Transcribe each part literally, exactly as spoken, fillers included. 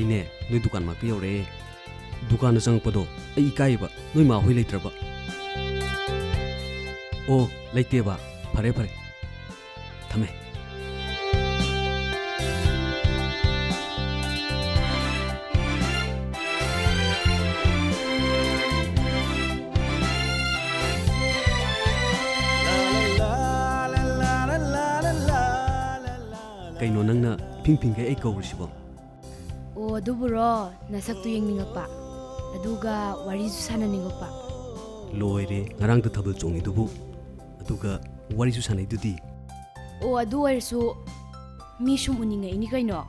ꯅꯦ, ꯅꯣꯏ ꯗꯨꯀꯥꯟ ꯃꯅꯥꯛꯇ ꯌꯧꯔꯛꯑꯦ꯫ ꯗꯨꯀꯥꯟꯗ ꯆꯪꯉꯛꯄꯗꯣ ꯑꯩ ꯏꯀꯥꯏꯌꯦꯕ, ꯅꯣꯏ ꯃꯥ ꯍꯣꯏ ꯂꯩꯇ꯭ꯔꯕ? ꯑꯣ, ꯂꯩꯇꯦꯕ꯫ ꯐꯔꯦ, ꯐꯔꯦ꯫ ꯊꯝꯃꯦ꯫ ꯀꯩꯅꯣ ꯅꯪꯅ ꯏꯐꯤꯡ ꯐꯤꯡꯒꯩ ꯑꯩ ꯀꯧꯔꯤꯁꯤꯕꯣ? ꯑꯣ, ꯑꯗꯨꯕꯨꯔꯣ, ꯅꯁꯛꯇꯨ ꯌꯦꯡꯅꯤꯡꯉꯛꯄ, ꯑꯗꯨꯒ ꯋꯥꯔꯤꯁꯨ ꯁꯥꯟꯅꯅꯤꯡꯉꯛꯄ꯫ ꯂꯣꯏꯔꯦ, ꯉꯔꯥꯡꯗ ꯊꯥꯕꯜ ꯆꯣꯡꯉꯤꯗꯨꯕꯨ, ꯑꯗꯨꯒ ꯋꯥꯔꯤꯁꯨ ꯁꯥꯟꯅꯩꯗꯨꯗꯤ꯫ ꯑꯣ, ꯑꯗꯨ ꯑꯣꯏꯔꯁꯨ ꯃꯤ ꯁꯨꯝ ꯎꯅꯤꯡꯉꯛꯏꯅꯤ ꯀꯩꯅꯣ꯫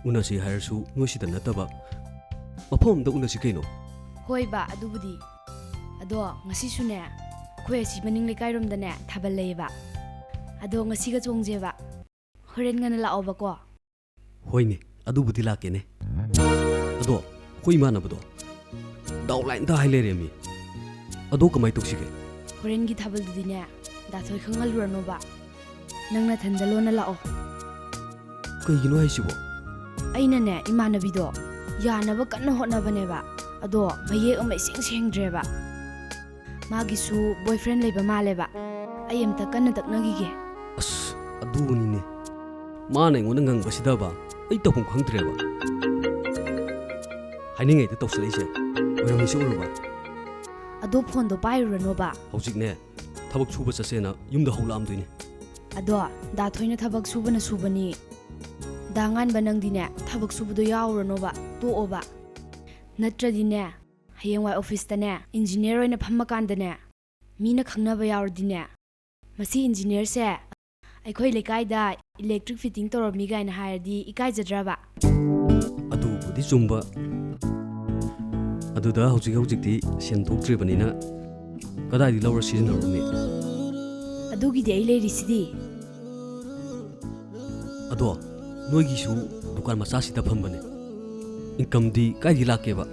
ꯎꯅꯁꯤ ꯍꯥꯏꯔꯁꯨ ꯅꯣꯏꯁꯤꯗ ꯅꯠꯇꯕ, ꯃꯐꯝ ꯑꯝꯗ ꯎꯅꯁꯤ ꯀꯩꯅꯣ꯫ ꯍꯣꯏꯕ, ꯑꯗꯨꯕꯨꯗꯤ꯫ ꯑꯗꯣ ꯉꯁꯤꯁꯨꯅꯦ, ꯑꯩꯈꯣꯏ ꯑꯁꯤ ꯃꯅꯤꯡ ꯂꯩꯀꯥꯏꯔꯣꯝꯗꯅꯦ ꯊꯥꯕꯜ ꯂꯩꯌꯦꯕ꯫ ꯑꯗꯣ ꯉꯁꯤꯒ ꯆꯣꯡꯁꯦꯕ꯫ ꯍꯣꯔꯦꯟ ꯉꯟꯅ ꯂꯥꯛꯑꯣꯕꯀꯣ꯫ ꯍꯣꯏꯅꯦ, ꯑꯗꯨꯕꯨꯗꯤ ꯂꯥꯛꯀꯦꯅꯦ꯫ ꯑꯗꯣ ꯑꯩꯈꯣꯏ ꯏꯃꯥꯟꯅꯕꯗꯣ ꯗꯥꯎ ꯂꯥꯏꯟꯗ ꯍꯥꯏ ꯂꯩꯔꯦꯃꯤ꯫ ꯑꯗꯣ ꯀꯃꯥꯏ ꯇꯧꯁꯤꯒꯦ? ꯍꯣꯔꯦꯟꯒꯤ ꯊꯥꯕꯜꯗꯨꯗꯤꯅꯦ, ꯗꯥ ꯊꯣꯏ ꯈꯪꯍꯜꯂꯨꯔꯅꯣꯕ꯫ ꯅꯪ ꯅꯊꯟꯗ ꯂꯣꯟꯅ ꯂꯥꯛꯑꯣ꯫ ꯀꯩꯒꯤꯅꯣ ꯍꯥꯏꯁꯤꯕꯣ? ꯑꯩꯅꯅꯦ, ꯏꯃꯥꯟꯅꯕꯤꯗꯣ ꯌꯥꯅꯕ ꯀꯟꯅ ꯍꯣꯠꯅꯕꯅꯦꯕ꯫ ꯑꯗꯣ ꯃꯌꯦꯛ ꯑꯃ ꯏꯁꯦꯡ ꯁꯦꯡꯗ꯭ꯔꯦꯕ꯫ ꯃꯥꯒꯤꯁꯨ boyfriend ꯂꯩꯕ ꯃꯥꯜꯂꯦꯕ꯫ ꯑꯩ ꯑꯝꯇ ꯀꯟꯅ ꯇꯛꯅꯈꯤꯒꯦ꯫ ꯑꯁ, ꯑꯗꯨꯅꯤꯅꯦ꯫ ꯃꯥꯅ ꯑꯩꯉꯣꯟꯗ ꯉꯪꯕꯁꯤꯗꯕ ꯑꯩ ꯇꯧꯐꯝ ꯈꯪꯗ꯭ꯔꯦꯕ꯫ ꯍꯥꯏꯅꯤꯡꯉꯩꯗ ꯇꯧꯁꯤꯜꯂꯛꯏꯁꯦ ꯑꯣꯏꯔꯝꯃꯤꯁꯦ ꯎꯔꯕ? ꯑꯗꯣ ꯐꯣꯟꯗꯣ ꯄꯥꯏꯔꯨꯔꯅꯣꯕ꯫ ꯍꯧꯖꯤꯛꯅꯦ, ꯊꯕꯛ ꯁꯨꯕ ꯆꯠꯁꯦꯅ ꯌꯨꯝꯗ ꯍꯧꯂꯛꯑꯝꯗꯣꯏꯅꯦ꯫ ꯑꯗꯣ ꯗꯥ ꯊꯣꯏꯅ ꯊꯕꯛ ꯁꯨꯕꯅ ꯁꯨꯕꯅꯤ꯫ ꯗꯥ ꯉꯥꯟꯕ, ꯅꯪꯗꯤꯅꯦ, ꯊꯕꯛ ꯁꯨꯕꯗꯣ ꯌꯥꯎꯔꯨꯔꯅꯣꯕ, ꯇꯣꯛꯑꯣꯕ꯫ ꯅꯠꯇ꯭ꯔꯗꯤꯅꯦ, ꯍꯌꯦꯡꯋꯥꯏ office ꯇꯅꯦ engineer ꯑꯣꯏꯅ ꯐꯝꯃꯀꯥꯟꯗꯅꯦ, ꯃꯤꯅ ꯈꯪꯅꯕ ꯌꯥꯎꯔꯗꯤꯅꯦ, "ꯃꯁꯤ engineer ꯁꯦ ꯑꯩꯈꯣꯏ ꯂꯩꯀꯥꯏꯗ electric fitting ꯇꯧꯔꯝꯃꯤ" ꯀꯥꯏꯅ ꯍꯥꯏꯔꯗꯤ ꯏꯀꯥꯏꯖꯗ꯭ꯔꯕ? ꯑꯗꯨꯕꯨꯗꯤ ꯆꯨꯝꯕ꯫ ꯑꯗꯨꯗ ꯍꯧꯖꯤꯛ ꯍꯧꯖꯤꯛꯇꯤ ꯁꯦꯟ ꯊꯣꯛꯇ꯭ꯔꯤꯕꯅꯤꯅ ꯀꯗꯥꯏꯗꯒꯤ ꯂꯧꯔ ꯁꯤꯖꯤꯟꯅꯔꯨꯅꯤ? ꯑꯗꯨꯒꯤꯗꯤ ꯑꯩ ꯂꯩꯔꯤꯁꯤꯗꯤ꯫ ꯑꯗꯣ ꯅꯣꯏꯒꯤꯁꯨ ꯗꯨꯀꯥꯟ ꯃꯆꯥꯁꯤꯗ ꯐꯝꯕꯅꯦ꯫ Income ꯗꯤ ꯀꯥꯏꯗꯒꯤ ꯂꯥꯛꯀꯦꯕ?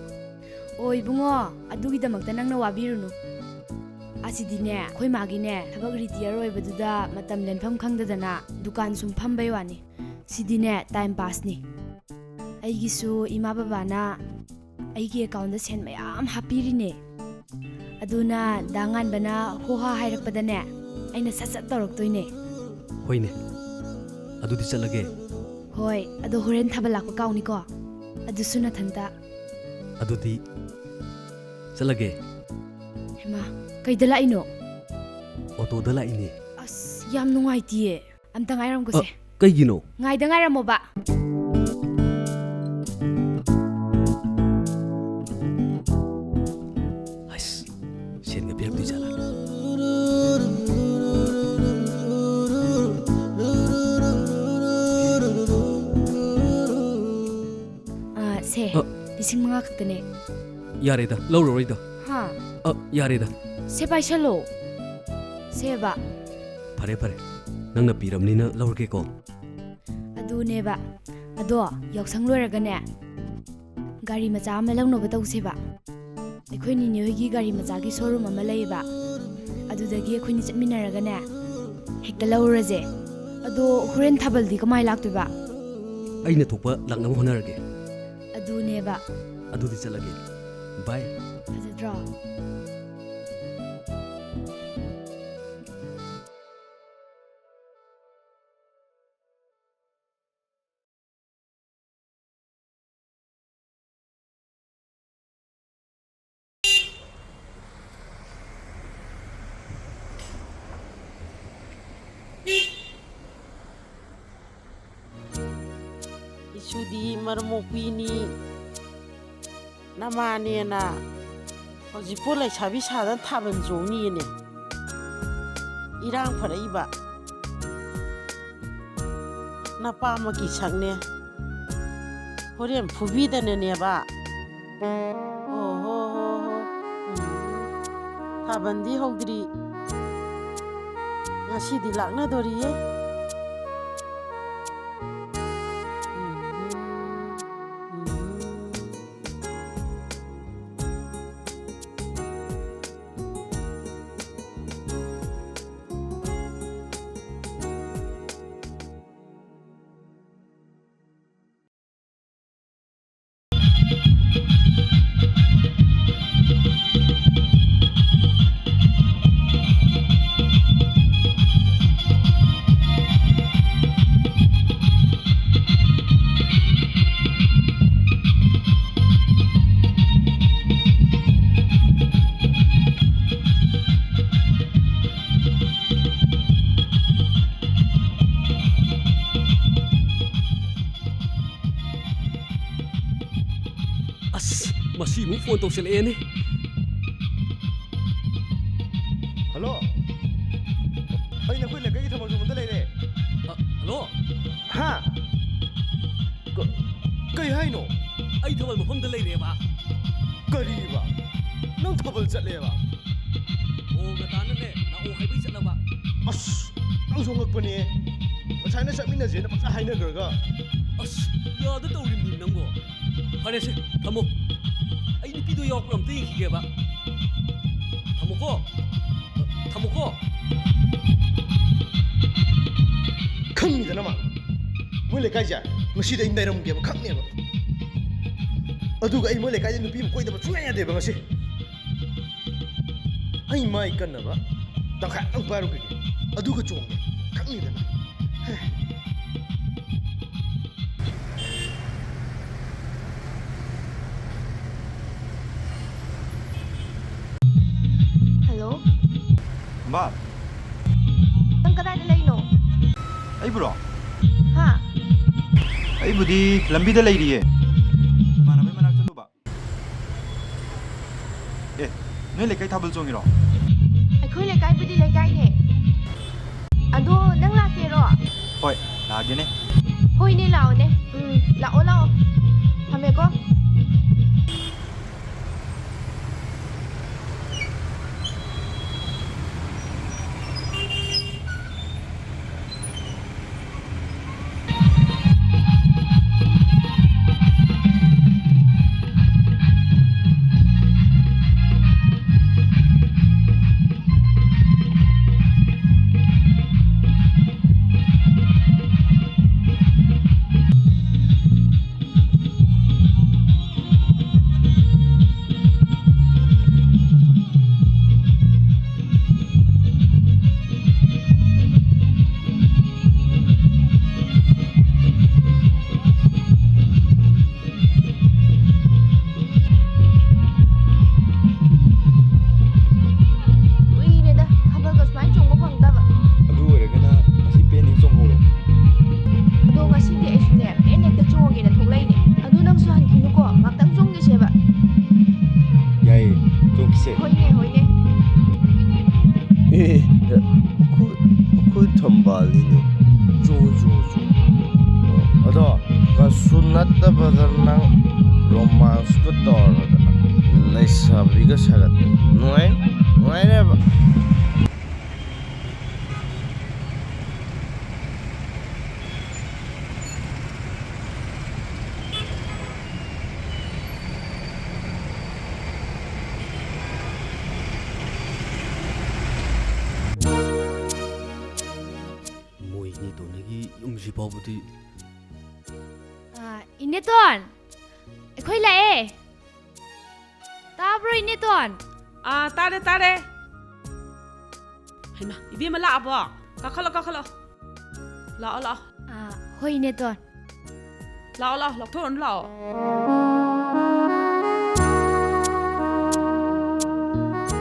ꯑꯣ ꯏꯕꯨꯡꯉꯣ, ꯑꯗꯨꯒꯤꯗꯃꯛꯇ ꯅꯪꯅ ꯋꯥꯕꯤꯔꯨꯅꯨ꯫ ꯑꯁꯤꯗꯤꯅꯦ, ꯑꯩꯈꯣꯏ ꯃꯥꯒꯤꯅꯦ, ꯊꯕꯛ retire ꯑꯣꯏꯕꯗꯨꯗ ꯃꯇꯝ ꯂꯦꯟꯐꯝ ꯈꯪꯗꯗꯅ ꯗꯨꯀꯥꯟ ꯁꯨꯝ ꯐꯝꯕꯩ ꯋꯥꯅꯤ꯫ ꯁꯤꯗꯤꯅꯦ, time pass ꯅꯤ꯫ ꯑꯩꯒꯤꯁꯨ ꯏꯃꯥ ꯕꯕꯥꯅ ꯑꯩꯒꯤ ꯑꯦꯀꯥꯎꯟꯗ ꯁꯦꯟ ꯃꯌꯥꯝ ꯍꯥꯞꯄꯤꯔꯤꯅꯦ꯫ ꯑꯗꯨꯅ ꯗꯥ ꯉꯥꯟꯕꯅ ꯍꯣ ꯍꯥ ꯍꯥꯏꯔꯛꯄꯗꯅꯦ, ꯑꯩꯅ ꯁꯠ ꯁꯠ ꯇꯧꯔꯛꯇꯣꯏꯅꯦ꯫ ꯍꯣꯏꯅꯦ, ꯑꯗꯨꯗꯤ ꯆꯠꯂꯒꯦ꯫ ꯍꯣꯏ, ꯑꯗꯣ ꯍꯣꯔꯦꯟ ꯊꯥꯕꯜ ꯂꯥꯛꯄ ꯀꯥꯎꯅꯤꯀꯣ꯫ ꯑꯗꯨꯁꯨ ꯅꯊꯟꯇ꯫ ꯑꯗꯨꯗꯤ ꯆꯠꯂꯒꯦ꯫ ꯍꯩꯃꯥ, ꯀꯩꯗ ꯂꯥꯛꯏꯅꯣ? ꯑꯣꯇꯣꯗ ꯂꯥꯛꯏꯅꯦ꯫ ꯑꯁ, ꯌꯥꯝ ꯅꯨꯡꯉꯥꯏꯇꯤꯌꯦ꯫ ꯑꯝꯇ ꯉꯥꯏꯔꯝꯀꯣꯁꯦ꯫ ꯑ, ꯀꯩꯒꯤꯅꯣ? ꯉꯥꯏꯗ ꯉꯥꯏꯔꯝꯃꯣꯕ꯫ ꯍꯩꯁ, ꯁꯦꯟꯒ ꯄꯤꯔꯛꯇꯣꯏ ꯖꯥꯠꯂꯥ? ꯑ, ꯁꯦ, ꯑ꯫ ꯂꯤꯁꯤꯡ ꯃꯉꯥ ꯈꯛꯇꯅꯦ꯫ ꯌꯥꯔꯦꯗ, ꯂꯧꯔꯔꯣꯏꯗ꯫ ꯍꯥ? ꯑ, ꯌꯥꯔꯦꯗ꯫ ꯁꯦ, ꯄꯥꯏꯁꯜꯂꯣ꯫ ꯁꯦꯕ꯫ ꯐꯔꯦ, ꯐꯔꯦ꯫ ꯅꯪꯅ ꯄꯤꯔꯕꯅꯤꯅ ꯂꯧꯔꯒꯦꯀꯣ꯫ ꯑꯗꯨꯅꯦꯕ꯫ ꯑꯗꯣ ꯌꯥꯎꯁꯪ ꯂꯣꯏꯔꯒꯅꯦ, ꯒꯥꯔꯤ ꯃꯆꯥ ꯑꯃ ꯂꯧꯅꯕ ꯇꯧꯁꯦꯕ꯫ ꯑꯩꯈꯣꯏ ꯅꯤꯅꯦ ꯍꯣꯏꯒꯤ ꯒꯥꯔꯤ ꯃꯆꯥꯒꯤ ꯁꯣꯔꯨꯝ ꯑꯃ ꯂꯩꯌꯦꯕ꯫ ꯑꯗꯨꯗꯒꯤ ꯑꯩꯈꯣꯏꯅꯤ ꯆꯠꯃꯤꯟꯅꯔꯒꯅꯦ, ꯍꯦꯛꯇ ꯂꯧꯔꯨꯔꯁꯦ꯫ ꯑꯗꯣ ꯍꯣꯔꯦꯟ ꯊꯥꯕꯜꯗꯤ ꯀꯃꯥꯏ ꯂꯥꯛꯇꯣꯏꯕ? ꯑꯩꯅ ꯊꯣꯛꯄ ꯂꯥꯛꯅꯕ ꯍꯣꯠꯅꯔꯒꯦ꯫ ꯑꯗꯨꯅꯦꯕ꯫ ꯑꯗꯨꯗꯤ ꯆꯠꯂꯒꯦ꯫ ꯕꯥꯏ꯫ ꯐꯖꯗ꯭ꯔꯣ? ꯏꯁꯨꯗꯤ ꯃꯔꯝ ꯃꯣꯛꯄꯤꯅꯤ꯫ ꯅꯃꯥꯅꯦꯅ ꯍꯧꯖꯤꯛꯄꯨ ꯂꯩꯁꯥꯕꯤ ꯁꯥꯗꯅ ꯊꯥꯕꯜ ꯆꯣꯡꯅꯤꯅꯦ꯫ ꯏꯔꯥꯡ ꯐꯔꯛꯏꯕ꯫ ꯅꯄꯥꯃꯛꯀꯤ ꯁꯛꯅꯦ꯫ ꯍꯣꯔꯦꯟ ꯐꯨꯕꯤꯗꯅꯅꯦꯕ꯫ ꯑꯣ ꯍꯣ ꯍꯣ ꯍꯣ꯫ ꯎꯝ꯫ ꯊꯥꯕꯜꯗꯤ ꯍꯧꯗ꯭ꯔꯤ꯫ ꯉꯁꯤꯗꯤ ꯂꯥꯛꯅꯗꯣꯔꯤꯌꯦ꯫ ꯎꯝ꯫ ꯎꯝ꯫ ꯑꯁꯤ ꯑꯃꯨꯛ ꯐꯣꯟ ꯇꯧꯁꯜꯂꯛꯑꯦꯅꯦ꯫ ꯍꯜꯂꯣ, ꯑꯩ ꯅꯈꯣꯏ ꯂꯩꯀꯥꯏꯒꯤ ꯊꯥꯕꯜ ꯆꯣꯡꯕꯗ ꯂꯩꯔꯦ꯫ ꯑ, ꯍꯜꯂꯣ꯫ ꯍꯥ? ꯀ-, ꯀꯩ ꯍꯥꯏꯅꯣ? ꯑꯩ ꯊꯥꯕꯜ ꯃꯐꯝꯗ ꯂꯩꯔꯦꯕ꯫ ꯀꯔꯤꯕ? ꯅꯪ ꯊꯥꯕꯜ ꯆꯠꯂꯦꯕ? ꯑꯣ, ꯉꯇꯥꯅꯅꯦ, ꯂꯥꯛꯑꯣ ꯍꯥꯏꯕꯩ ꯆꯠꯂꯕ꯫ ꯑꯁ, ꯅꯪꯁꯨ ꯑꯉꯛꯄꯅꯦ꯫ ꯉꯁꯥꯏꯅ ꯆꯠꯃꯤꯟꯅꯁꯦꯅ ꯄꯪꯆꯥ ꯍꯥꯏꯅꯈ꯭ꯔꯒ꯫ ꯑꯁ, ꯌꯥꯗ ꯇꯧꯔꯤꯕꯅꯤ ꯅꯪꯕꯣ꯫ ꯐꯔꯦꯁꯦ, ꯊꯝꯃꯣ꯫ ꯑꯩ ꯅꯨꯄꯤꯗꯣ ꯌꯥꯎꯕ꯭ꯔꯥ ꯑꯝꯇ ꯌꯦꯡꯈꯤꯒꯦꯕ꯫ ꯊꯝꯃꯣꯀꯣ꯫ ꯊꯝꯃꯣꯀꯣ꯫ ꯈꯪꯉꯤꯗꯅ ꯃꯥ꯫ ꯃꯣꯏ ꯂꯩꯀꯥꯏꯁꯦ ꯉꯁꯤꯗꯤ ꯑꯩ ꯅꯩꯔꯝꯒꯦꯕ ꯈꯪꯅꯦꯕ꯫ ꯑꯗꯨꯒ ꯑꯩ ꯃꯣꯏ ꯂꯩꯀꯥꯏꯗ ꯅꯨꯄꯤ ꯑꯃ ꯀꯣꯏꯗꯕ ꯁꯨꯡꯌꯥ ꯌꯥꯗꯦꯕ ꯉꯁꯤ꯫ ꯑꯩ ꯃꯥꯏ ꯀꯟꯅꯕ ꯇꯪꯈꯥꯏ ꯑꯃ ꯄꯥꯏꯔꯨꯈꯤꯒꯦ꯫ ꯑꯗꯨꯒ ꯆꯣꯡꯒꯦ꯫ ꯈꯪꯅꯤꯗꯅ꯫ ꯍꯜꯂꯣ꯫ ꯕꯥ꯫ ꯅꯪ ꯀꯗꯥꯏꯗ ꯂꯩꯅꯣ? ꯑꯩꯕꯨꯔꯣ? ꯍꯥ? ꯑꯩꯕꯨꯗꯤ ꯂꯝꯕꯤꯗ ꯂꯩꯔꯤꯌꯦ꯫ ꯏꯃꯥꯟꯅꯕꯒꯤ ꯃꯅꯥꯛ ꯆꯠꯂꯨꯕ꯫ ꯑꯦ, ꯅꯣꯏ ꯂꯩꯀꯥꯏ ꯊꯥꯕꯜ ꯆꯣꯡꯉꯤꯔꯣ? ꯑꯩꯈꯣꯏ ꯂꯩꯀꯥꯏꯕꯨꯗꯤ ꯂꯩꯀꯥꯏꯅꯦ꯫ ꯑꯗꯣ ꯅꯪ ꯂꯥꯛꯀꯦꯔꯣ? ꯍꯣꯏ, ꯂꯥꯛꯑꯒꯦꯅꯦ꯫ ꯍꯣꯏꯅꯦ, ꯂꯥꯛꯑꯣꯅꯦ꯫ ꯎꯝ, ꯂꯥꯛꯑꯣ, ꯂꯥꯛꯑꯣ꯫ ꯊꯝꯃꯦꯀꯣ꯫ ꯄꯥꯜꯂꯤꯅꯦ꯫ ꯆꯨ, ꯆꯨ, ꯆꯨ꯫ ꯑꯗꯣ ꯀꯩꯁꯨ ꯅꯠꯇꯕꯗ ꯅꯪ ꯔꯣꯃꯥꯟꯁꯀ ꯇꯧꯔꯗꯅ ꯂꯩꯁꯥꯕꯤꯒ ꯁꯥꯒꯠꯇꯅ ꯅꯨꯡꯉꯥꯏ-, ꯅꯨꯡꯉꯥꯏꯅꯦꯕ꯫ ꯃꯣꯏ ꯏꯅꯦꯇꯣꯟꯒꯤ ꯌꯨꯝꯁꯤ ꯐꯥꯎꯕꯗꯤ꯫ ꯑꯥ, ꯏꯅꯦꯇꯣꯟ! ꯑꯩꯈꯣꯏ ꯂꯥꯛꯑꯦ! ꯇꯥꯕ꯭ꯔꯣ, ꯏꯅꯦꯇꯣꯟ? ꯑꯥ, ꯇꯥꯔꯦ, ꯇꯥꯔꯦ꯫ ꯍꯩꯃꯥ, ꯏꯕꯦꯝꯃ ꯂꯥꯛꯑꯕꯣ? ꯀꯥꯈꯠꯂꯣ, ꯀꯥꯈꯠꯂꯣ꯫ ꯂꯥꯛꯑꯣ, ꯂꯥꯛꯑꯣ꯫ ꯑꯥ, ꯍꯣꯏ, ꯏꯅꯦꯇꯣꯟ꯫ ꯂꯥꯛꯑꯣ, ꯂꯥꯛꯑꯣ, ꯂꯧꯊꯣꯛꯎꯔꯅꯨ, ꯂꯥꯛꯑꯣ꯫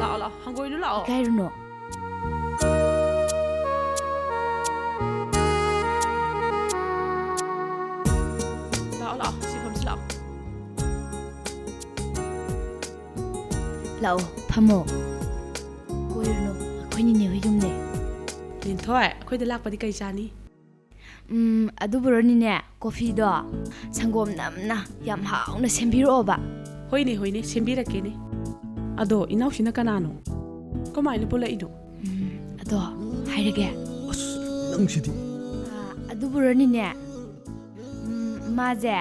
ꯂꯥꯛꯑꯣ, ꯂꯥꯛꯑꯣ, ꯍꯪꯒꯣꯏꯅꯨ, ꯂꯥꯛꯑꯣ꯫ ꯏꯀꯥꯏꯔꯨꯅꯨ꯫ ꯂꯥꯛꯑꯣ, ꯂꯥꯛꯑꯣ, ꯁꯤ ꯐꯝꯁꯤ ꯂꯥꯛꯑꯣ꯫ ꯂꯥꯛꯑꯣ, ꯐꯝꯃꯣ꯫ ꯀꯣꯏꯔꯨꯅꯨ, ꯑꯩꯈꯣꯏ ꯅꯤꯅꯦ ꯍꯣꯏ ꯌꯨꯝꯅꯦ꯫ ꯂꯤꯟꯊꯣꯏ, ꯑꯩꯈꯣꯏꯗ ꯂꯥꯛꯄꯗꯤ ꯀꯩ ꯆꯥꯅꯤ? ꯎꯝ, ꯑꯗꯨꯕꯨꯔꯣ ꯅꯤꯅꯦ, ꯀꯣꯐꯤꯗꯣ ꯁꯪꯒꯣꯝ ꯅꯝꯅ ꯌꯥꯝ ꯍꯥꯎꯅ ꯁꯦꯝꯕꯤꯔꯛꯑꯣꯕ꯫ ꯍꯣꯏꯅꯦ, ꯍꯣꯏꯅꯦ, ꯁꯦꯝꯕꯤꯔꯛꯀꯦꯅꯦ꯫ ꯑꯗꯣ ꯏꯅꯥꯎꯁꯤꯅ ꯀꯅꯥꯅꯣ? ꯀꯃꯥꯏꯅ ꯄꯨꯜꯂꯛꯏꯅꯣ? ꯎꯝ, ꯑꯗꯣ ꯍꯥꯏꯔꯒꯦ꯫ ꯑꯁ, ꯅꯪꯁꯤꯗꯤ꯫ ꯑꯥ, ꯑꯗꯨꯕꯨꯔꯣ ꯅꯤꯅꯦ, ꯎꯝ, ꯃꯥꯁꯦ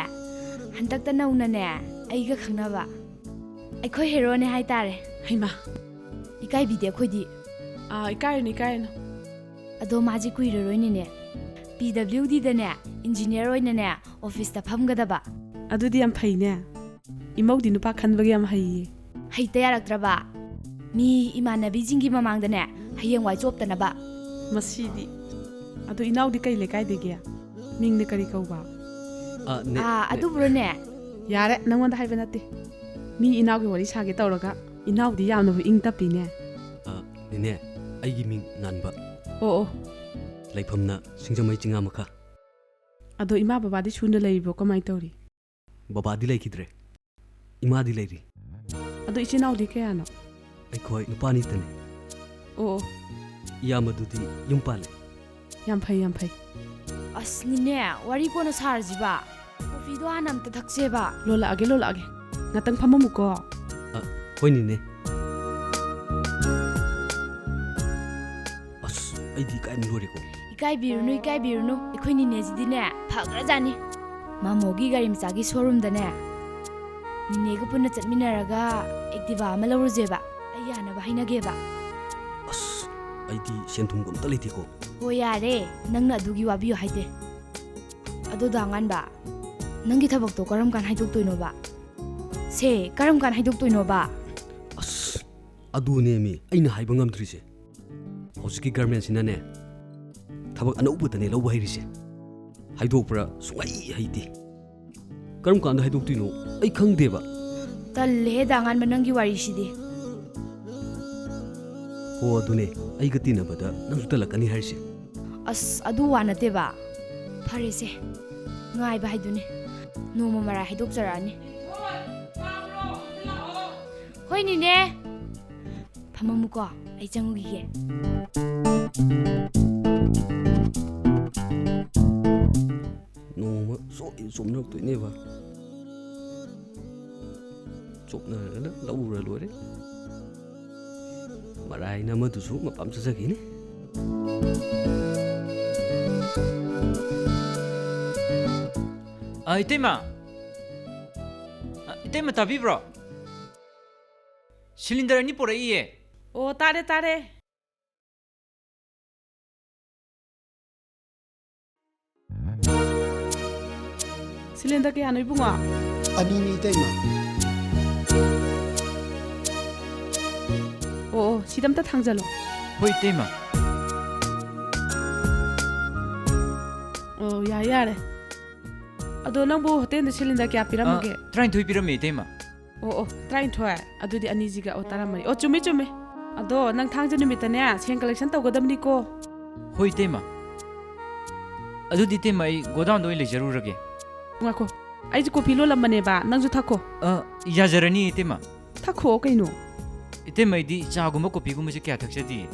ꯍꯟꯗꯛꯇ ꯅꯧꯅꯅꯦ ꯑꯩꯒ ꯈꯪꯅꯕ꯫ ꯑꯩꯈꯣꯏ ꯍꯦꯔꯣꯅꯦ ꯍꯥꯏꯇꯥꯔꯦ꯫ ꯍꯩꯃꯥ꯫ ꯏꯀꯥꯏꯕꯤꯗꯦ ꯑꯩꯈꯣꯏꯗꯤ꯫ ꯑꯥ, ꯏꯀꯥꯏꯔꯨꯅꯨ, ꯏꯀꯥꯏꯔꯨꯅꯨ꯫ ꯑꯗꯣ ꯃꯥꯁꯦ ꯀꯨꯏꯔꯔꯣꯏꯅꯦꯅꯦ꯫ ꯄꯤ ꯗꯕ꯭ꯂꯤꯎ ꯗꯤꯗꯅꯦ ꯏꯟꯖꯤꯅꯤꯌꯔ ꯑꯣꯏꯅꯅꯦ ꯑꯣꯐꯤꯁꯇ ꯐꯝꯒꯗꯕ꯫ ꯑꯗꯨꯗꯤ ꯌꯥꯝ ꯐꯩꯅꯦ꯫ ꯏꯃꯧꯗꯤ ꯅꯨꯄꯥ ꯈꯟꯕꯒ ꯌꯥꯝ ꯍꯩꯌꯦ꯫ ꯍꯩꯇ ꯌꯥꯔꯛꯇ꯭ꯔꯕ? ꯃꯤ ꯏꯃꯥꯟꯅꯕꯤꯁꯤꯡꯒꯤ ꯃꯃꯥꯡꯗꯅꯦ ꯍꯌꯦꯡꯋꯥꯏ ꯆꯣꯞꯇꯅꯕ꯫ ꯃꯁꯤꯗꯤ꯫ ꯑꯗꯣ ꯏꯅꯥꯎꯗꯤ ꯀꯩ ꯂꯩꯀꯥꯏꯗꯒꯤ? ꯃꯤꯡꯅ ꯀꯔꯤ ꯀꯧꯕ? ꯑꯥ, ꯅꯦ-, ꯑꯥ, ꯅꯦ-, ꯑꯗꯨꯕꯨꯔꯣꯅꯦ? ꯌꯥꯔꯦ, ꯅꯪꯉꯣꯟꯗ ꯍꯥꯏꯕ ꯅꯠꯇꯦ꯫ ꯃꯤ ꯏꯅꯥꯎꯒꯤ ꯋꯥꯔꯤ ꯁꯥꯒꯦ ꯇꯧꯔꯒ ꯏꯅꯥꯎꯗꯤ ꯌꯥꯝꯅꯕꯨ ꯏꯪ ꯇꯞꯄꯤꯅꯦ꯫ ꯑꯥ, ꯅꯦꯅꯦ, ꯑꯩꯒꯤ ꯃꯤꯡ ꯉꯥꯟꯕ꯫ ꯑꯣ, ꯑꯣ꯫ ꯂꯩꯐꯝꯅ ꯁꯤꯡꯖꯃꯩ ꯆꯤꯡꯉꯥ ꯃꯈꯥ꯫ ꯑꯗꯣ ꯏꯃꯥ ꯕꯕꯥꯗꯤ ꯁꯨꯅ ꯂꯩꯔꯤꯕꯣ? ꯀꯃꯥꯏ ꯇꯧꯔꯤ? ꯕꯕꯥꯗꯤ ꯂꯩꯈꯤꯗ꯭ꯔꯦ꯫ ꯏꯃꯥꯗꯤ ꯂꯩꯔꯤ꯫ ꯑꯗꯣ ꯏꯆꯤꯟ ꯏꯅꯥꯎꯗꯤ ꯀꯌꯥꯅꯣ? ꯑꯩꯈꯣꯏ ꯅꯨꯄꯥ ꯑꯅꯤꯇꯅꯤ꯫ ꯑꯣ, ꯑꯣ꯫ ꯏꯌꯥꯝꯕꯗꯨꯗꯤ ꯌꯨꯝ ꯄꯥꯜꯂꯦ꯫ ꯌꯥꯝ ꯐꯩ, ꯌꯥꯝ ꯐꯩ꯫ ꯑꯁ, ꯅꯤꯅꯦ, ꯋꯥꯔꯤ ꯀꯣꯟꯅ ꯁꯥꯔꯁꯤꯕ꯫ ꯀꯣꯐꯤꯗꯣ ꯍꯥꯟꯅ ꯑꯝꯇ ꯊꯛꯁꯦꯕ꯫ ꯂꯣꯜꯂꯛꯑꯒꯦ, ꯂꯣꯜꯂꯛꯑꯒꯦ꯫ ꯉꯥꯛꯇꯪ ꯐꯝꯃꯝꯃꯨꯀꯣ꯫ ꯑ, ꯍꯣꯏ, ꯅꯤꯅꯦ꯫ ꯑꯁ, ꯑꯩꯗꯤ ꯏꯀꯥꯏꯕꯅ ꯂꯣꯏꯔꯦꯀꯣ꯫ ꯏꯀꯥꯏꯕꯤꯔꯨꯅꯨ, ꯏꯀꯥꯏꯕꯤꯔꯨꯅꯨ꯫ ꯑꯩꯈꯣꯏ ꯅꯤꯅꯦꯁꯤꯗꯤꯅꯦ, ꯐꯈ꯭ꯔꯖꯥꯠꯅꯤ꯫ ꯃꯥꯃꯣꯒꯤ ꯒꯥꯔꯤ ꯃꯆꯥꯒꯤ ꯁꯣꯔꯨꯝꯗꯅꯦ, ꯅꯤꯅꯦꯒ ꯄꯨꯟꯅ ꯆꯠꯃꯤꯟꯅꯔꯒ Activa ꯑꯃ ꯂꯧꯔꯨꯁꯦꯕ꯫ ꯑꯩ ꯌꯥꯅꯕ ꯍꯥꯏꯅꯒꯦꯕ꯫ ꯑꯁ, ꯑꯩꯗꯤ ꯁꯦꯟ ꯊꯨꯝꯒ ꯑꯝꯇ ꯂꯩꯇꯦꯀꯣ꯫ ꯍꯣ, ꯌꯥꯔꯦ, ꯅꯪꯅ ꯑꯗꯨꯒꯤ ꯋꯥꯕꯤꯌꯨ ꯍꯥꯏꯗꯦ꯫ ꯑꯗꯣ ꯗꯥ ꯑꯉꯥꯟꯕ, ꯅꯪꯒꯤ ꯊꯕꯛꯇꯣ ꯀꯔꯝ ꯀꯥꯟ ꯍꯥꯏꯗꯣꯛꯇꯣꯏꯅꯣꯕ? ꯁꯦ, ꯀꯔꯝ ꯀꯥꯟ ꯍꯥꯏꯗꯣꯛꯇꯣꯏꯅꯣꯕ? ꯑꯁ, ꯑꯗꯨꯅꯦꯃꯤ ꯑꯩꯅ ꯍꯥꯏꯕ ꯉꯝꯗ꯭ꯔꯤꯁꯦ꯫ ꯍꯧꯖꯤꯛꯀꯤ government ꯁꯤꯅꯅꯦ, ꯊꯕꯛ ꯑꯅꯧꯕꯗꯅꯦ ꯂꯧꯕ ꯍꯩꯔꯤꯁꯦ꯫ ꯍꯥꯏꯗꯣꯛꯄ꯭ꯔꯥ ꯁꯨꯡꯍꯩ ꯍꯩꯇꯦ꯫ ꯀꯔꯝ ꯀꯥꯟꯗ ꯍꯥꯏꯗꯣꯛꯇꯣꯏꯅꯣ ꯑꯩ ꯈꯪꯗꯦꯕ꯫ ꯇꯜꯂꯦꯍꯦ, ꯗꯥ ꯑꯉꯥꯟꯕ, ꯅꯪꯒꯤ ꯋꯥꯔꯤꯁꯤꯗꯤ꯫ ꯍꯣ, ꯑꯗꯨꯅꯦ, ꯑꯩꯒ ꯇꯤꯟꯅꯕꯗ ꯅꯪꯁꯨ ꯇꯜꯂꯛꯀꯅꯤ ꯍꯥꯏꯔꯤꯁꯦ꯫ ꯑꯁ, ꯑꯗꯨ ꯋꯥ ꯅꯠꯇꯦꯕ꯫ ꯐꯔꯦꯁꯦ, ꯉꯥꯏꯕ ꯍꯥꯏꯗꯨꯅꯤ꯫ ꯅꯣꯡꯃ ꯃꯔꯥꯏ ꯍꯥꯏꯗꯣꯛꯆꯔꯛꯑꯅꯤ꯫ ꯍꯣꯏ, ꯅꯤꯅꯦ꯫ ꯐꯝꯃꯝꯃꯨꯀꯣ, ꯑꯩ ꯆꯪꯉꯨꯈꯤꯒꯦ꯫ ꯅꯣꯡꯃ ꯁꯣꯏ ꯆꯣꯞꯅꯔꯛꯇꯣꯏꯅꯦꯕ꯫ ꯆꯣꯞꯅꯔꯒꯅ ꯂꯧꯔ ꯂꯣꯏꯔꯦ꯫ ꯃꯔꯥꯏꯅ ꯑꯃꯗꯨꯁꯨ ꯃꯄꯥꯝ ꯆꯠꯆꯈꯤꯅꯤ꯫ ꯑ, ꯏꯇꯩꯃ! ꯑ, ꯏꯇꯩꯃ, ꯇꯥꯕꯤꯕ꯭ꯔꯣ? Cylinder ꯑꯅꯤ ꯄꯨꯔꯛꯏꯌꯦ꯫ ꯑꯣ, ꯇꯥꯔꯦ, ꯇꯥꯔꯦ꯫ Cylinder ꯀꯌꯥꯅꯣ, ꯏꯕꯨꯡꯉꯣ? ꯑꯅꯤꯅꯤ, ꯏꯇꯩꯃ꯫ ꯑꯣ, ꯑꯣ, ꯁꯤꯗ ꯑꯝꯇ ꯊꯥꯡꯖꯜꯂꯣ꯫ ꯍꯣꯏ, ꯏꯇꯩꯃ꯫ ꯑꯣ, ꯌꯥꯔꯦ, ꯌꯥꯔꯦ꯫ ꯑꯗꯣ ꯅꯪꯕꯨ hotel ꯗ cylinder ꯀꯌꯥ ꯄꯤꯔꯝꯃꯒꯦ? ꯑ, ꯇꯔꯥꯅꯤꯊꯣꯏ ꯄꯤꯔꯝꯃꯦ, ꯏꯇꯩꯃ꯫ ꯑꯣ, ꯑꯣ, ꯇꯔꯥꯅꯤꯊꯣꯏ꯫ ꯑꯗꯨꯗꯤ ꯑꯅꯤꯁꯤꯒ, ꯑꯣ, ꯇꯔꯥꯃꯔꯤ꯫ ꯑꯣ, ꯆꯨꯝꯃꯦ, ꯆꯨꯝꯃꯦ꯫ ꯑꯗꯣ ꯅꯪ ꯊꯥꯡꯖ ꯅꯨꯃꯤꯠꯇꯅꯦ ꯁꯦꯟ collection ꯇꯧꯒꯗꯕꯅꯤꯀꯣ꯫ ꯍꯣꯏ, ꯏꯇꯩꯃ꯫ ꯑꯗꯨꯗꯤ, ꯏꯇꯩꯃ, ꯑꯩ ꯒꯣꯗꯥꯎꯟꯗ ꯑꯣꯏꯅ ꯂꯩꯖꯔꯨꯔꯒꯦ꯫ ꯉꯥꯏꯈꯣ, ꯑꯩꯁꯨ coffee ꯂꯣꯜꯂꯝꯕꯅꯦꯕ, ꯅꯪꯁꯨ ꯊꯛꯈꯣ꯫ ꯑ, ꯌꯥꯖꯔꯅꯤ, ꯏꯇꯩꯃ꯫ ꯊꯛꯈꯣ ꯀꯩꯅꯣ꯫ ꯏꯇꯩꯃ, ꯑꯩꯗꯤ ꯆꯥꯒꯨꯝꯕ coffee ꯒꯨꯝꯕꯁꯦ ꯀꯌꯥ ꯊꯛꯆꯗꯤꯌꯦ꯫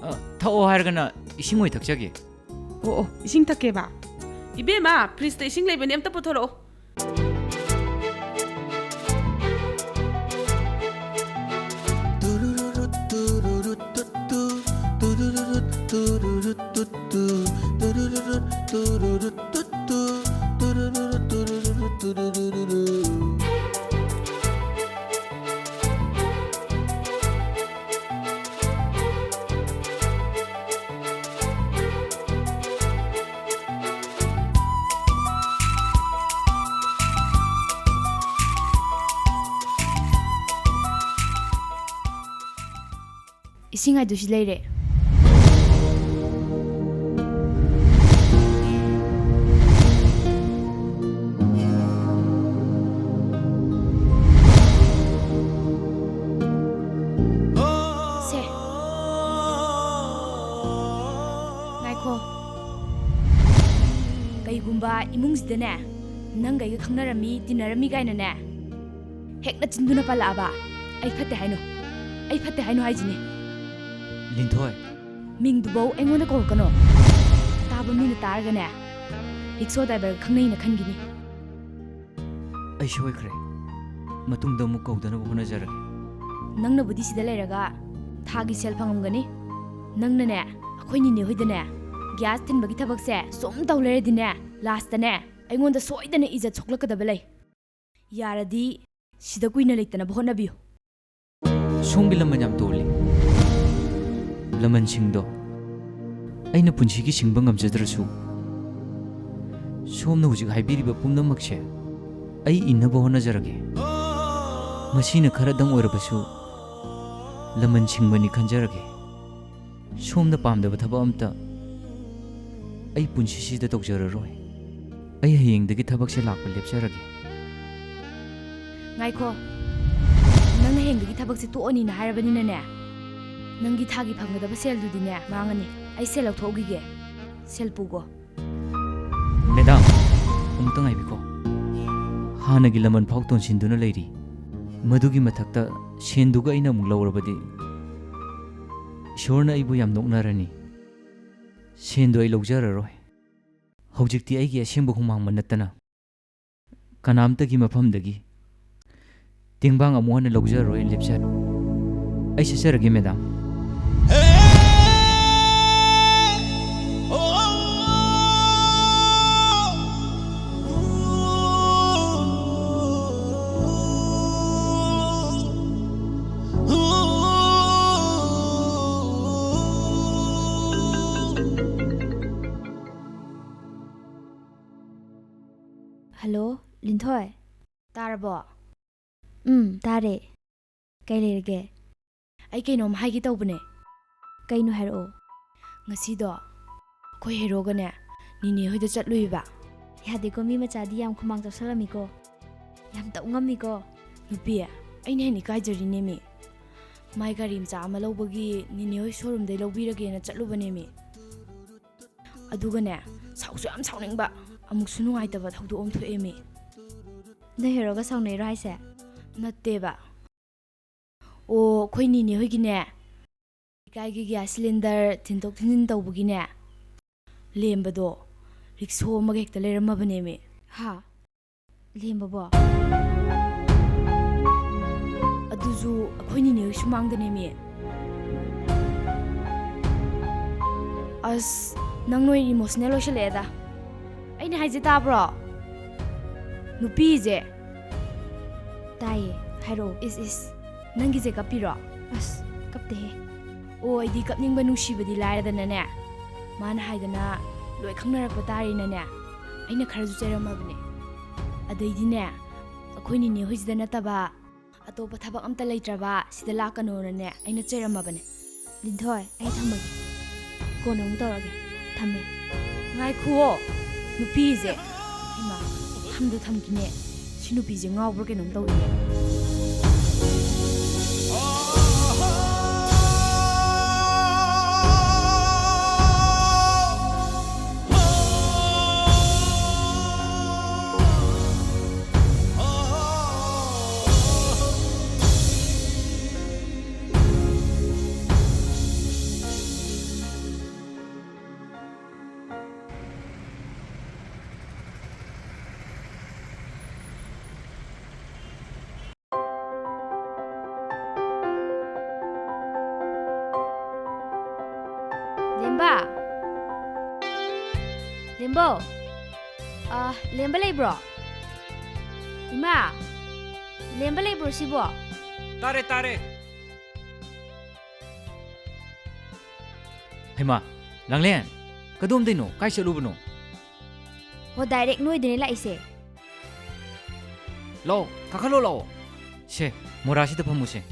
ꯑ, ꯊꯛꯑꯣ ꯍꯥꯏꯔꯒꯅ ꯏꯁꯤꯡ ꯑꯣꯏ ꯊꯛꯆꯒꯦ꯫ ꯑꯣ, ꯑꯣ, ꯏꯁꯤꯡ ꯊꯛꯀꯦꯕ? ꯏꯕꯦꯝꯃ, ꯐ꯭ꯔꯤꯖꯇ ꯏꯁꯤꯡ ꯂꯩꯕꯅꯦ, ꯑꯝꯇ ꯄꯨꯊꯣꯔꯛꯑꯣ꯫ ꯏꯁꯤꯡ ꯍꯥꯏꯗꯨ ꯁꯤ ꯂꯩꯔꯦ꯫ ꯁꯦ꯫ ꯉꯥꯏꯈꯣ꯫ ꯀꯩꯒꯨꯝꯕ ꯏꯃꯨꯡꯁꯤꯗꯅꯦ, ꯅꯪꯒ ꯑꯩꯒ ꯈꯪꯅꯔꯝꯃꯤ, ꯇꯤꯟꯅꯔꯝꯃꯤ ꯀꯥꯏꯅꯅꯦ, ꯍꯦꯛ ꯅꯆꯤꯟꯗꯨꯅ ꯄꯜꯂꯛꯑꯕ, ꯑꯩ ꯐꯠꯇꯦ ꯍꯥꯏꯅꯣ꯫ ꯑꯩ ꯐꯠꯇꯦ ꯍꯥꯏꯅꯣ ꯍꯥꯏꯁꯤꯅꯤ꯫ ꯂꯤꯟꯊꯣꯏ꯫ ꯃꯤꯡꯗꯨꯐꯧ ꯑꯩꯉꯣꯟꯗ ꯀꯧꯔꯛꯀꯅꯣ꯫ ꯇꯥꯕ ꯃꯤꯅ ꯇꯥꯔꯒꯅꯦ, ꯔꯤꯛꯁꯣ ꯗ꯭ꯔꯥꯏꯚꯔꯒ ꯈꯪꯅꯩꯅ ꯈꯟꯈꯤꯅꯤ꯫ ꯑꯩ ꯁꯣꯏꯈ꯭ꯔꯦ꯫ ꯃꯇꯨꯡꯗ ꯑꯃꯨꯛ ꯀꯧꯗꯅꯕ ꯍꯣꯠꯅꯖꯔꯒꯦ꯫ ꯅꯪꯅꯕꯨꯗꯤ ꯁꯤꯗ ꯂꯩꯔꯒ ꯊꯥꯒꯤ ꯁꯦꯜ ꯐꯪꯉꯝꯒꯅꯤ꯫ ꯅꯪꯅꯅꯦ, ꯑꯩꯈꯣꯏ ꯅꯤꯅꯦ ꯍꯣꯏꯗꯅꯦ, ꯒ꯭ꯌꯥꯁ ꯊꯤꯟꯕꯒꯤ ꯊꯕꯛꯁꯦ ꯁꯨꯝ ꯇꯧ ꯂꯩꯔꯗꯤꯅꯦ, ꯂꯥꯁꯇꯅꯦ, ꯑꯩꯉꯣꯟꯗ ꯁꯣꯏꯗꯅ ꯏꯖꯠ ꯁꯣꯛꯂꯛꯀꯗꯕ ꯂꯩ꯫ ꯌꯥꯔꯗꯤ ꯁꯤꯗ ꯀꯨꯏꯅ ꯂꯩꯇꯅꯕ ꯍꯣꯠꯅꯕꯤꯌꯨ꯫ ꯁꯣꯝꯒꯤ ꯂꯃꯟ ꯌꯥꯝ ꯇꯣꯜꯂꯤ꯫ ꯂꯃꯟꯁꯤꯡꯗꯣ ꯑꯩꯅ ꯄꯨꯟꯁꯤꯒꯤ ꯁꯤꯡꯕ ꯉꯝꯖꯗ꯭ꯔꯁꯨ, ꯁꯣꯝꯅ ꯍꯧꯖꯤꯛ ꯍꯥꯏꯕꯤꯔꯤꯕ ꯄꯨꯝꯅꯃꯛꯁꯦ ꯑꯩ ꯏꯟꯅꯕ ꯍꯣꯠꯅꯖꯔꯒꯦ꯫ ꯃꯁꯤꯅ ꯈꯔꯗꯪ ꯑꯣꯏꯔꯕꯁꯨ ꯂꯃꯟ ꯁꯤꯡꯕꯅꯤ ꯈꯟꯖꯔꯒꯦ꯫ ꯁꯣꯝꯅ ꯄꯥꯝꯗꯕ ꯊꯕꯛ ꯑꯝꯇ ꯑꯩ ꯄꯨꯟꯁꯤꯁꯤꯗ ꯇꯧꯖꯔꯔꯣꯏ꯫ ꯑꯩ ꯍꯌꯦꯡꯗꯒꯤ ꯊꯕꯛꯁꯦ ꯂꯥꯛꯄ ꯂꯦꯞꯆꯔꯒꯦ꯫ ꯉꯥꯏꯈꯣ꯫ ꯅꯪꯅ ꯍꯌꯦꯡꯗꯒꯤ ꯊꯕꯛꯁꯦ ꯇꯣꯛꯑꯅꯤꯅ ꯍꯥꯏꯔꯕꯅꯤꯅꯅꯦ, ꯅꯪꯒꯤ ꯊꯥꯒꯤ ꯐꯪꯒꯗꯕ ꯁꯦꯜꯗꯨꯗꯤꯅꯦ ꯃꯥꯡꯉꯅꯤ꯫ ꯑꯩ ꯁꯦꯜ ꯂꯧꯊꯣꯛꯎꯈꯤꯒꯦ꯫ ꯁꯦꯜ ꯄꯨꯒꯣ꯫ ꯃꯦꯗꯥꯝ, ꯑꯃꯨꯛꯇ ꯉꯥꯏꯕꯤꯈꯣ꯫ ꯍꯥꯟꯅꯒꯤ ꯂꯃꯟ ꯐꯥꯎ ꯇꯣꯟꯁꯤꯟꯗꯨꯅ ꯂꯩꯔꯤ꯫ ꯃꯗꯨꯒꯤ ꯃꯊꯛꯇ ꯁꯦꯟꯗꯨꯒ ꯑꯩꯅ ꯑꯃꯨꯛ ꯂꯧꯔꯕꯗꯤ ꯏꯁꯣꯔꯅ ꯑꯩꯕꯨ ꯌꯥꯝ ꯅꯣꯛꯅꯔꯅꯤ꯫ ꯁꯦꯟꯗꯣ ꯑꯩ ꯂꯧꯖꯔꯔꯣꯏ꯫ ꯍꯧꯖꯤꯛꯇꯤ ꯑꯩꯒꯤ ꯑꯁꯦꯡꯕ ꯍꯨꯃꯥꯡ ꯃꯅꯠꯇꯅ ꯀꯅꯥꯝꯇꯒꯤ ꯃꯐꯝꯗꯒꯤ ꯇꯦꯡꯕꯥꯡ ꯑꯃꯨꯛ ꯍꯟꯅ ꯂꯧꯖꯔꯔꯣꯏꯅ ꯂꯦꯞꯆꯔꯦ꯫ ꯑꯩ ꯆꯠꯆꯔꯒꯦ, ꯃꯦꯗꯥꯝ꯫ ꯍꯜꯂꯣ, ꯂꯤꯟꯊꯣꯏ꯫ ꯇꯥꯔꯕꯣ? ꯎꯝ, ꯇꯥꯔꯦ꯫ ꯀꯩ ꯂꯩꯔꯒꯦ? ꯑꯩ ꯀꯩꯅꯣꯝ ꯍꯥꯏꯒꯦ ꯇꯧꯕꯅꯦ꯫ ꯀꯩꯅꯣ, ꯍꯥꯏꯔꯛꯑꯣ꯫ ꯉꯁꯤꯗꯣ ꯑꯩꯈꯣꯏ ꯍꯦꯔꯣꯒꯅꯦ, ꯅꯤꯅꯦ ꯍꯣꯏꯗ ꯆꯠꯂꯨꯏꯕ꯫ ꯌꯥꯗꯦꯀꯣ, ꯃꯤ ꯃꯆꯥꯗꯤ ꯌꯥꯝ ꯈꯨꯃꯥꯡ ꯆꯥꯎꯁꯜꯂꯝꯃꯤꯀꯣ꯫ ꯌꯥꯝ ꯇꯧ ꯉꯝꯃꯤꯀꯣ꯫ ꯅꯨꯄꯤ, ꯑꯩꯅ ꯍꯦꯟꯅ ꯏꯀꯥꯏꯖꯔꯤꯅꯦꯃꯤ꯫ ꯃꯥꯏ ꯒꯥꯔꯤ ꯃꯆꯥ ꯑꯃ ꯂꯧꯕꯒꯤ ꯅꯤꯅꯦ ꯍꯣꯏ ꯁꯣꯔꯨꯝꯗꯩ ꯂꯧꯕꯤꯔꯒꯦꯅ ꯆꯠꯂꯨꯕꯅꯦꯃꯤ꯫ ꯑꯗꯨꯒꯅꯦ, ꯁꯥꯎꯁꯨ ꯌꯥꯝ ꯁꯥꯎꯅꯤꯡꯕ, ꯑꯃꯨꯛꯁꯨ ꯅꯨꯡꯉꯥꯏꯇꯕ ꯊꯧꯗꯣꯛ ꯑꯃ ꯊꯣꯛꯑꯦꯃꯤ꯫ ꯅꯣꯏ ꯍꯦꯔꯣꯒ ꯁꯥꯎꯅꯩꯔꯣ ꯍꯥꯏꯁꯦ? ꯅꯠꯇꯦꯕ꯫ ꯑꯣ, ꯑꯩꯈꯣꯏ ꯅꯤꯅꯦ ꯍꯣꯏꯒꯤꯅꯦ, ꯂꯩꯀꯥꯏꯒꯤ ꯒ꯭ꯌꯥꯁ ꯁꯤꯂꯤꯟꯗꯔ ꯊꯤꯟꯗꯣꯛ ꯊꯤꯟꯖꯤꯟ ꯇꯧꯕꯒꯤꯅꯦ, ꯂꯦꯝꯕꯗꯣ ꯔꯤꯛꯁꯣ ꯑꯃꯒ ꯍꯦꯛꯇ ꯂꯩꯔꯝꯃꯕꯅꯦꯃꯤ꯫ ꯍꯥ? ꯂꯦꯝꯕꯕꯣ? ꯑꯗꯨꯁꯨ ꯑꯩꯈꯣꯏ ꯅꯤꯅꯦ ꯍꯣꯏ ꯁꯨꯃꯥꯡꯗꯅꯦꯃꯤ꯫ ꯑꯁ, ꯅꯪ ꯅꯣꯏ ꯏꯃꯣꯁꯅꯦꯜ ꯑꯣꯏꯁꯜꯂꯛꯑꯦꯗ꯫ ꯑꯩꯅ ꯍꯥꯏꯁꯦ ꯇꯥꯕ꯭ꯔꯣ? ꯅꯨꯄꯤꯁꯦ꯫ ꯇꯥꯏꯌꯦ, ꯍꯥꯏꯔꯛꯑꯣ꯫ ꯏꯁ, ꯏꯁ, ꯅꯪꯒꯤꯁꯦ ꯀꯞꯄꯤꯔꯣ? ꯑꯁ, ꯀꯞꯇꯦꯍꯦ꯫ ꯑꯣ, ꯑꯩꯗꯤ ꯀꯞꯅꯤꯡꯕ ꯅꯨꯡꯁꯤꯕꯗꯤ ꯂꯥꯏꯔꯗꯅꯅꯦ, ꯃꯥꯅ ꯍꯥꯏꯗꯅ ꯂꯣꯏ ꯈꯪꯅꯔꯛꯄ ꯇꯥꯔꯦꯅꯅꯦ, ꯑꯩꯅ ꯈꯔꯁꯨ ꯆꯩꯔꯝꯃꯕꯅꯦ꯫ ꯑꯗꯩꯗꯤꯅꯦ, ꯑꯩꯈꯣꯏ ꯅꯤꯅꯦ ꯍꯣꯏꯁꯤꯗ ꯅꯠꯇꯕ ꯑꯇꯣꯞꯄ ꯊꯕꯛ ꯑꯝꯇ ꯂꯩꯇ꯭ꯔꯕ ꯁꯤꯗ ꯂꯥꯛꯀꯅꯣꯅꯅꯦ ꯑꯩꯅ ꯆꯩꯔꯝꯃꯕꯅꯦ꯫ ꯂꯤꯟꯊꯣꯏ, ꯑꯩ ꯊꯝꯃꯒꯦ꯫ ꯀꯣꯟꯅ ꯑꯃꯨꯛ ꯇꯧꯔꯛꯑꯒꯦ꯫ ꯊꯝꯃꯦ꯫ ꯉꯥꯏꯈꯨꯑꯣ, ꯅꯨꯄꯤꯁꯦ꯫ ꯏꯃꯥ, ꯊꯝꯗ ꯊꯝꯈꯤꯅꯦ꯫ ꯁꯤ ꯅꯨꯄꯤꯁꯦ ꯉꯥꯎꯕ꯭ꯔꯥ ꯀꯩꯅꯣꯝ ꯇꯧꯔꯤꯅꯦ꯫ ꯂꯦꯝꯕꯧ! ꯑ, ꯂꯦꯝꯕ ꯂꯩꯕ꯭ꯔꯣ? ꯏꯃꯥ! ꯂꯦꯝꯕ ꯂꯩꯕ꯭ꯔꯣ ꯁꯤꯕꯣ? ꯇꯥꯔꯦ, ꯇꯥꯔꯦ꯫ ꯍꯩꯃꯥ, ꯂꯥꯡꯂꯦꯟ, ꯀꯗꯣꯝꯗꯩꯅꯣ? ꯀꯥꯏ ꯆꯠꯂꯨꯕꯅꯣ? ꯍꯣ, direct ꯅꯣꯏꯗꯅꯦ ꯂꯥꯛꯏꯁꯦ꯫ ꯂꯥꯛꯑꯣ, ꯀꯥꯈꯠꯂꯣ ꯂꯥꯛꯑꯣ꯫ ꯁꯦ, ꯃꯣꯔꯥꯁꯤꯗ ꯐꯝꯃꯨꯁꯦ꯫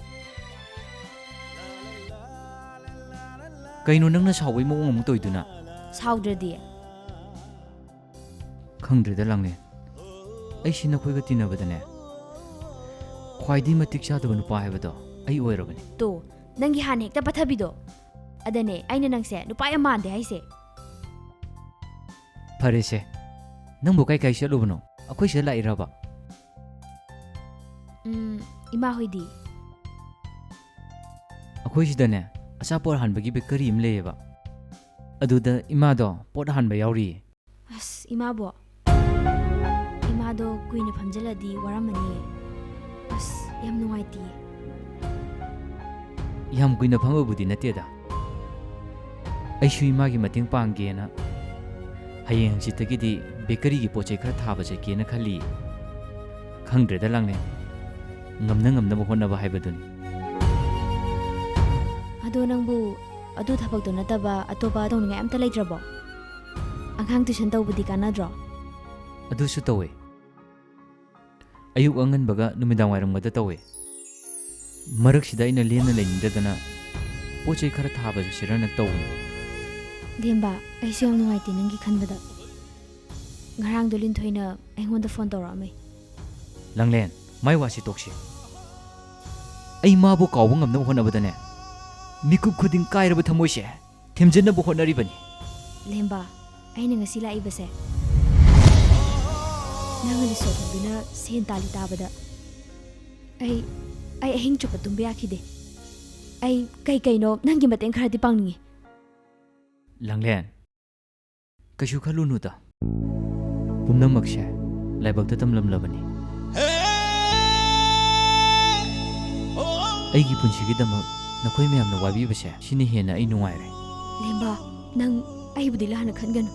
ꯀꯩꯅꯣ ꯅꯪꯅ ꯁꯥꯎꯕꯩ ꯃꯑꯣꯡ ꯑꯃꯨꯛ ꯇꯧꯏꯗꯨꯅ? ꯁꯥꯎꯗ꯭ꯔꯗꯤ? ꯈꯪꯗ꯭ꯔꯦꯗ ꯂꯥꯡꯂꯦꯟ꯫ ꯑꯩꯁꯤ ꯅꯈꯣꯏꯒ ꯇꯤꯟꯅꯕꯗꯅꯦ, ꯈ꯭ꯋꯥꯏꯗꯒꯤ ꯃꯇꯤꯛ ꯆꯥꯗꯕ ꯅꯨꯄꯥ ꯍꯥꯏꯕꯗꯣ ꯑꯩ ꯑꯣꯏꯔꯕꯅꯤ꯫ ꯇꯣ, ꯅꯪꯒꯤ ꯍꯥꯟꯅ ꯍꯦꯛꯇ ꯄꯠꯊꯕꯤꯗꯣ꯫ ꯑꯗꯅꯦ ꯑꯩꯅ ꯅꯪꯁꯦ ꯅꯨꯄꯥ ꯌꯥꯝ ꯃꯥꯟꯗꯦ ꯍꯥꯏꯁꯦ꯫ ꯐꯔꯦꯁꯦ, ꯅꯪꯕꯨ ꯀꯥꯏ ꯀꯥꯏ ꯆꯠꯂꯨꯕꯅꯣ? ꯑꯩꯈꯣꯏ ꯁꯤꯗ ꯂꯥꯛꯏꯔꯕ? ꯎꯝ, ꯏꯃꯥ ꯍꯣꯏꯗꯤ? ꯑꯩꯈꯣꯏ ꯁꯤꯗꯅꯦ, ꯑꯆꯥꯄꯣꯠ ꯍꯥꯟꯕꯒꯤ bakery ꯑꯃ ꯂꯩꯌꯦꯕ꯫ ꯑꯗꯨꯗ ꯏꯃꯥꯗꯣ ꯄꯣꯠ ꯍꯥꯟꯕ ꯌꯥꯎꯔꯤꯌꯦ꯫ ꯑꯁ, ꯏꯃꯥꯕꯣ? ꯏꯃꯥꯗꯣ ꯀꯨꯏꯅ ꯐꯝꯖꯜꯂꯗꯤ ꯋꯥꯔꯝꯃꯅꯤꯌꯦ꯫ ꯑꯁ, ꯌꯥꯝ ꯅꯨꯡꯉꯥꯏꯇꯤꯌꯦ꯫ ꯌꯥꯝ ꯀꯨꯏꯅ ꯐꯝꯕꯕꯨꯗꯤ ꯅꯠꯇꯦꯗ꯫ ꯑꯩꯁꯨ ꯏꯃꯥꯒꯤ ꯃꯇꯦꯡ ꯄꯥꯡꯒꯦꯅ ꯍꯌꯦꯡ ꯍꯪꯆꯤꯠꯇꯒꯤꯗꯤ bakeryꯒꯤ ꯄꯣꯠ ꯆꯩ ꯈꯔ ꯊꯥꯕ ꯆꯠꯀꯦꯅ ꯈꯜꯂꯤ꯫ ꯈꯪꯗ꯭ꯔꯦꯗ ꯂꯥꯡꯂꯦꯟ, ꯉꯝꯅ ꯉꯝꯅꯕ ꯍꯣꯠꯅꯕ ꯍꯥꯏꯕꯗꯨꯅꯤ꯫ ꯑꯗꯣ ꯅꯪꯕꯨ ꯑꯗꯨ ꯊꯕꯛꯇꯣ ꯅꯠꯇꯕ ꯑꯇꯣꯞꯄ ꯇꯧꯅꯤꯡꯉꯥꯏ ꯑꯝꯇ ꯂꯩꯇ꯭ꯔꯕꯣ? ꯑꯉꯥꯡ tuition ꯇꯧꯕꯗꯤ ꯀꯥꯟꯅꯗ꯭ꯔꯣ? ꯑꯗꯨꯁꯨ ꯇꯧꯋꯦ꯫ ꯑꯌꯨꯛ ꯑꯉꯟꯕꯒ ꯅꯨꯃꯤꯗꯥꯡ ꯋꯥꯏꯔꯝꯒꯗ ꯇꯧꯋꯦ꯫ ꯃꯔꯛꯁꯤꯗ ꯑꯩꯅ ꯂꯦꯝꯅ ꯂꯩꯅꯤꯡꯗꯗꯅ ꯄꯣꯠ ꯆꯩ ꯈꯔ ꯊꯥꯕ ꯆꯠꯁꯤꯔꯅ ꯇꯧꯕꯅꯤ꯫ ꯂꯦꯝꯕ, ꯑꯩꯁꯨ ꯌꯥꯝ ꯅꯨꯡꯉꯥꯏꯇꯦ ꯅꯪꯒꯤ ꯈꯟꯕꯗ꯫ ꯉꯔꯥꯡꯗꯣ ꯂꯤꯟꯊꯣꯏꯅ ꯑꯩꯉꯣꯟꯗ phone ꯇꯧꯔꯛꯑꯝꯃꯦ꯫ ꯂꯥꯡꯂꯦꯟ, ꯃꯥꯏ ꯋꯥꯁꯤ ꯇꯣꯛꯁꯤ꯫ ꯑꯩ ꯃꯥꯕꯨ ꯀꯥꯎꯕ ꯉꯝꯅꯕ ꯍꯣꯠꯅꯕꯗꯅꯦ, ꯃꯤꯀꯨꯞ ꯈꯨꯗꯤꯡ ꯀꯥꯏꯔꯕ ꯊꯃꯣꯏꯁꯦ ꯊꯦꯝꯖꯤꯟꯅꯕ ꯍꯣꯠꯅꯔꯤꯕꯅꯤ꯫ ꯂꯦꯝꯕ, ꯑꯩꯅ ꯉꯁꯤ ꯂꯥꯛꯏꯕꯁꯦ, ꯅꯪꯅ ꯔꯤꯁꯣꯔꯠ ꯍꯣꯡꯗꯨꯅ ꯁꯦꯟ ꯇꯥꯜꯂꯤ ꯇꯥꯕꯗ ꯑꯩ, ꯑꯩ ꯑꯍꯤꯡ ꯆꯨꯞꯄ ꯇꯨꯝꯕ ꯌꯥꯈꯤꯗꯦ꯫ ꯑꯩ ꯀꯩ ꯀꯩꯅꯣ ꯅꯪꯒꯤ ꯃꯇꯦꯡ ꯈꯔꯗꯤ ꯄꯥꯡꯅꯤꯡꯉꯤ꯫ ꯂꯥꯡꯂꯦꯟ, ꯀꯩꯁꯨ ꯈꯜꯂꯨꯅꯨꯗ꯫ ꯄꯨꯝꯅꯃꯛꯁꯦ ꯂꯥꯏꯕꯛꯇ ꯇꯝꯂꯝꯂꯕꯅꯤ꯫ ꯑꯩꯒꯤ ꯄꯨꯟꯁꯤꯒꯤꯗꯃꯛ ꯅꯈꯣꯏ ꯃꯌꯥꯝꯅ ꯋꯥꯕꯤꯕꯁꯦ, ꯁꯤꯅ ꯍꯦꯟꯅ ꯑꯩ ꯅꯨꯡꯉꯥꯏꯔꯦ꯫ ꯂꯦꯝꯕ, ꯅꯪ ꯑꯩꯕꯨꯗꯤ ꯂꯥꯟꯅ ꯈꯟꯒꯅꯨ꯫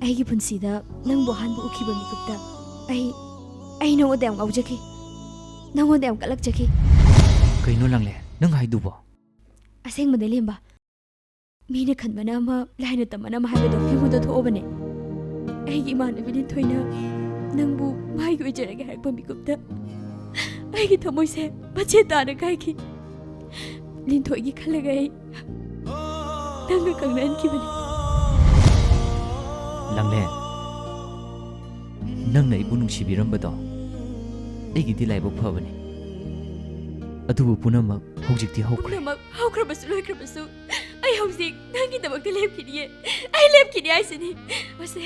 ꯑꯩꯒꯤ ꯄꯨꯟꯁꯤꯗ ꯅꯪꯕꯨ ꯑꯍꯥꯟꯕ ꯎꯈꯤꯕ ꯃꯤꯀꯨꯞꯇ ꯑꯩ, ꯑꯩ ꯅꯉꯣꯟꯗ ꯌꯥꯝ ꯉꯥꯎꯖꯈꯤ, ꯅꯉꯣꯟꯗ ꯌꯥꯝ ꯀꯂꯛꯆꯈꯤ꯫ ꯀꯩꯅꯣ ꯂꯥꯡꯂꯦꯟ, ꯅꯪ ꯍꯥꯏꯗꯨꯕꯣ? ꯑꯁꯦꯡꯕꯅꯦ ꯂꯦꯝꯕ, ꯃꯤꯅ ꯈꯟꯕꯅ ꯑꯃ, ꯂꯥꯏꯅ ꯇꯝꯕꯅ ꯑꯃ ꯍꯥꯏꯕꯗꯣ ꯑꯩꯉꯣꯟꯗ ꯊꯣꯛꯑꯕꯅꯦ꯫ ꯑꯩꯒꯤ ꯏꯃꯥꯟꯅꯕꯤ ꯂꯤꯟꯊꯣꯏꯅ ꯅꯪꯕꯨ ꯃꯥꯒꯤ ꯑꯣꯏꯖꯔꯒꯦ ꯍꯥꯏꯔꯛꯄ ꯃꯤꯀꯨꯞꯇ ꯑꯩꯒꯤ ꯊꯃꯣꯏꯁꯦ ꯃꯆꯦꯠ ꯇꯥꯅ ꯀꯥꯏꯈꯤ꯫ ꯂꯤꯟꯊꯣꯏꯒꯤ ꯈꯜꯂꯒ ꯑꯩ ꯅꯪꯒ ꯀꯪꯅꯍꯟꯈꯤꯕꯅꯤ꯫ ꯂꯥꯡꯂꯦꯟ, ꯅꯪꯅ ꯑꯩꯕꯨ ꯅꯨꯡꯁꯤꯕꯤꯔꯝꯕꯗꯣ ꯑꯩꯒꯤꯗꯤ ꯂꯥꯏꯕꯛ ꯐꯕꯅꯤ꯫ ꯑꯗꯨꯕꯨ ꯄꯨꯝꯅꯃꯛ ꯍꯧꯖꯤꯛꯇꯤ ꯍꯧꯈ꯭ꯔꯦ꯫ ꯄꯨꯝꯅꯃꯛ ꯍꯧꯈ꯭ꯔꯕꯁꯨ ꯂꯣꯏꯈ꯭ꯔꯕꯁꯨ ꯑꯩ ꯍꯧꯖꯤꯛ ꯅꯪꯒꯤꯗꯃꯛꯇ ꯂꯦꯞꯈꯤꯅꯤꯌꯦ꯫ ꯑꯩ ꯂꯦꯞꯈꯤꯅꯤ ꯍꯥꯏꯁꯤꯅꯤ꯫ ꯃꯁꯦ,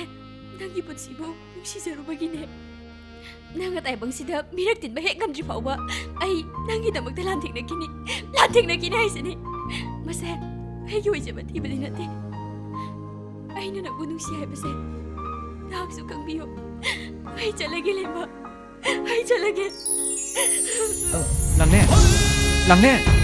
ꯅꯪꯒꯤ ꯄꯨꯟꯁꯤꯕꯨ ꯅꯨꯡꯁꯤꯖꯔꯨꯕꯒꯤꯅꯦ꯫ ꯅꯪ ꯑꯇꯥꯏꯕꯪꯁꯤꯗ ꯃꯤꯔꯛ ꯇꯤꯟꯕ ꯍꯦꯛ ꯉꯝꯗ꯭ꯔꯤ ꯐꯥꯎꯕ ꯑꯩ ꯅꯪꯒꯤꯗꯃꯛꯇ ꯂꯥꯟꯊꯦꯡꯅꯈꯤꯅꯤ, ꯂꯥꯟꯊꯦꯡꯅꯈꯤꯅꯤ ꯍꯥꯏꯁꯤꯅꯤ꯫ ꯃꯁꯦ, ꯑꯩꯒꯤ ꯑꯣꯏꯖꯕ ꯊꯤꯕꯗꯤ ꯅꯠꯇꯦ꯫ ꯑꯩꯅ ꯅꯪꯕꯨ ꯅꯨꯡꯁꯤ ꯍꯥꯏꯕꯁꯦ ꯅꯍꯥꯛꯁꯨ ꯈꯪꯕꯤꯌꯨ꯫ ꯑꯩ ꯆꯠꯂꯒꯦ ꯂꯦꯝꯕ, ꯑꯩ ꯆꯠꯂꯒꯦ꯫ ꯂꯥꯡꯂꯦꯟ! ꯂꯥꯡꯂꯦꯟ!